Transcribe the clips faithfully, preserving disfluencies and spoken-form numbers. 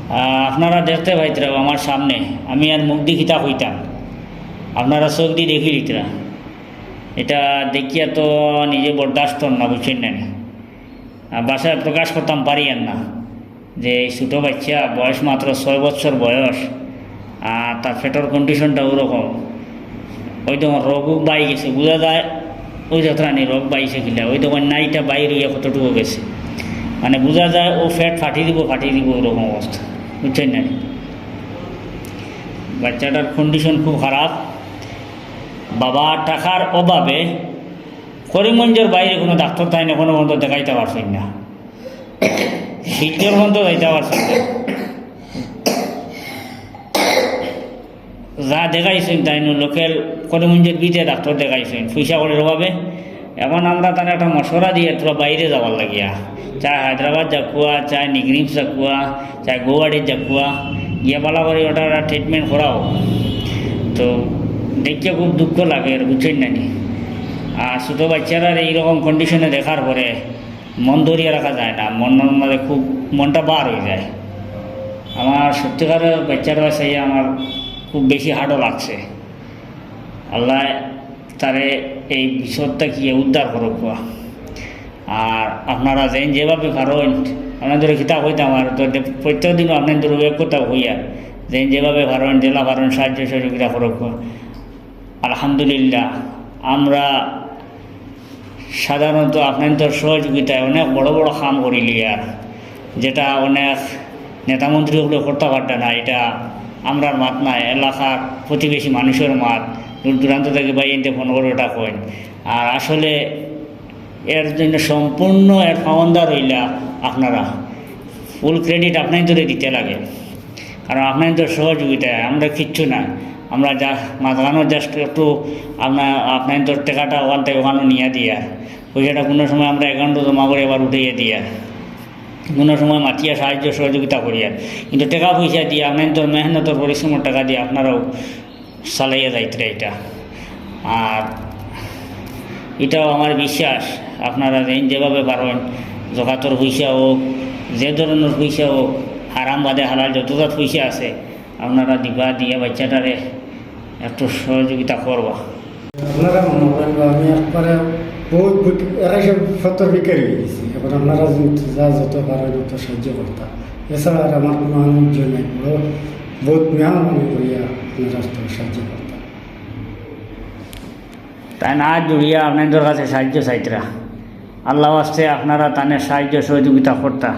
আহ, আপনারা দেখতে পাইতরা আমার সামনে, আমি আর মুখ দি কিতা কইতাম, আপনারা চোখ দি দেখি লিতরা। এটা দেখিয়া তো নিজে বরদাস্ত না, বুঝছইন না নি? আর ভাষায় প্রকাশ করতাম পারি আর না যে এই ছোটো বাচ্চা, বয়স মাত্র ছয় বছর বয়স, আর তার পেটর কন্ডিশনটা ওরকম। ওই দেখো রোগ বাই গেছে, বুঝা যায় ওই যতখানি রোগ বাইছে কিলা, ওই দেখো নাইটা বাইর হইয়া কতটুকু গেছে, মানে বুঝা যায় ও পেট ফাটি দিব, ফাটি দিব, ওরকম অবস্থা, বুঝছইন না নি? বাচ্চাটার কন্ডিশন খুব খারাপ। বাবা টাকার অভাবে করিমগঞ্জর বাইরে কোনো ডাক্তার তাইন এখনো পর্যন্ত দেখাইতা পারছইন না, শিলচর পর্যন্ত যাইতা পারছইন না। যা দেখাইছইন তাইন লোকাল করিমগঞ্জর ভিতরে ডাক্তার দেখাইছইন পয়সা কড়ির অভাবে। এখন আমরা তানে একটা মশওয়ারা দিয়া থুড়া বাইরে যাওয়ার লাগিয়া, চায় হায়দ্রাবাদ যাউক্কা, চায় নিগরিমস যাউক্কা, চায় গৌহাটিত যাউক্কা, গিয়া ভালা করি ওটার ট্রিটমেন্ট করাও। তো দেখিয়া খুব দুঃখ লাগে, বুঝছইন না নি? আর ছোটো বাচ্চারার এইরকম কন্ডিশনে দেখার পরে মন ধরিয়া রাখা যায় না, মনর মাঝে খুব মনটা বার হয়ে যায়। আমার সত্যিকারের বাচ্চারা চাইয়া আমার খুব বেশি হার্টও লাগছে। আল্লাহ তারে এই বিপদ থাকি উদ্ধার করউক্কা। আর আপনারা যেইন যেভাবে পারইন, আপনাইনতরে কিতা কইতাম, আর তো দে-, প্রত্যেক দিনও আপনাইনতরে এক কথা কইয়ার, যেইন যেভাবে পারইন, যেলা পারইন সাহায্য সহযোগিতা করউক্কা। আলহামদুলিল্লাহ, আমরা সাধারণত আপনাইনতর সহযোগিতায় অনেক বড় বড় কাম করিলিয়ার, যেটা অনেক নেতা মন্ত্রী অকলে করতা পারতা না। এটা আমরার মাত নায়, এলাকার প্রতিবেশী মানুষর মাত। দূর দূরান্ত থাকি ভাইয়াইন্তে ফোন করি ওটা কইন। আর আসলে এর জন্য সম্পূর্ণ এর পাওনাদার অইলা আপনারা, ফুল ক্রেডিট আপনাইনতরে দিতে লাগে, কারণ আপনাইনতর সহযোগিতায় আমরা কিচ্ছু না। আমরা যা মাঝখানো just একটু আপনার, আপনাইনতর টেকাটা ওখান থাকি ওখানো নিয়া দিয়ার, পয়সাটা কোনো সময় আমরা অ্যাকাউন্টো জমা করি আবার উঠাইয়া দিয়ার, কোনো সময় মাতিয়া সাহায্য সহযোগিতা করিয়ার, কিন্তু টেকা পয়সা দিয়া আপনাইনতর মেহনতর পরিশ্রমর টেকা দিয়া আপনারাও চালাইয়া যাইতরা এটা। আর এটাও আমার বিশ্বাস, আপনারা যেইন যেভাবে পারইন, জকাতর পয়সা হোক, যে ধরনর পয়সা হোক, হারাম বাদে হালাল যত জাত পয়সা আছে, আপনারা দিবা, দিয়া বাচ্চাটারে একটু সহযোগিতা করবা। আপনারা মনে করেন বা আমি একবারে বহুত বিক-, একাশে সত্তর বিকারি হয়ে গেছি। এখন আপনারা যদি যা যত পারেন তত সাহায্য করতা, এছাড়া আর আমার কোনো আনন্দ নাই। বড়, বহুত মেহরবানি করিয়া আপনারা তো সাহায্য করতা। তাইন আত জুড়িয়া আপনাইনতর কাছে সাহায্য চাইতরা, আল্লাহ ওয়াস্তে আপনারা তানে সাহায্য সহযোগিতা করতা।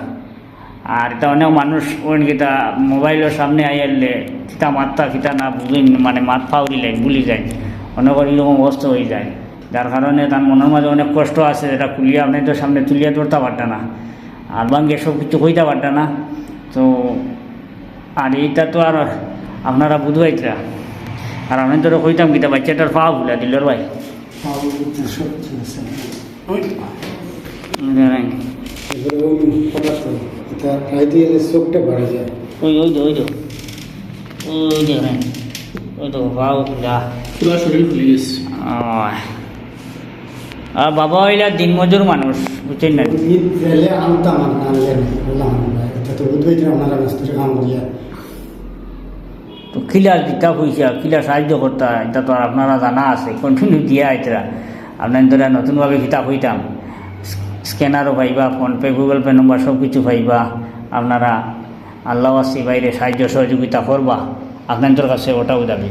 আর এটা অনেক মানুষ ওইন কিতা মোবাইলর সামনে আইয়ারলে কিতা মাততা কিতা না বুঝইন, মানে মাত ফাউরি লাইন, ভুলি যায়, অনেকর এরকম অবস্থা হয়ে যায়, যার কারণে তার মনর মাঝে অনেক কষ্ট আছে, যেটা খুলিয়া আপনাইনতর সামনে তুলিয়া ধরতা পারতা না, আর ভাঙ্গে সব কিছু কইতা পারতা না। তো আর এইটা তো আর আপনারা বুঝবাইতরা। আর আপনাইনতরে কইতাম কিতা, বাচ্চাটার পা ফুলা দিলর ভাই। পা ফুলা সব ঠিক আছে। ওই। এরপরে ওই হঠাৎ করে এটা রাইতে এলে চোখটা বাড়া যায়। ওই, ওই তো, ওই তো। ওই দেখেন। ওই তো, পা ফুলা। পুরা শরীর ফুলি গেছে। ওই। আর বাবা অইলা দিনমজুর মানুষ, বুঝছইন না? উনি জেলে আনতাম আর না আনলে নাই, আল্লাহ আনলে। এটা তো বুঝবেই যে আপনারা মিস্ত্রি কাম করিয়া। তো কিলা দিতা পয়সা, কিলা সাহায্য করতা, এটা তো আর আপনারা জানা আছে, কন্টিনিউ দিয়া আইতরা। আপনাইনতরে নতুনভাবে কিতা কইতাম, স্ক্যানারও পাইবা, ফোন পে, গুগল পে নম্বর সব কিছু পাইবা। আপনারা আল্লাহ ওয়াস্তে বাইরে সাহায্য সহযোগিতা করবা, আপনাইনতর কাছে ওটাও দাবি।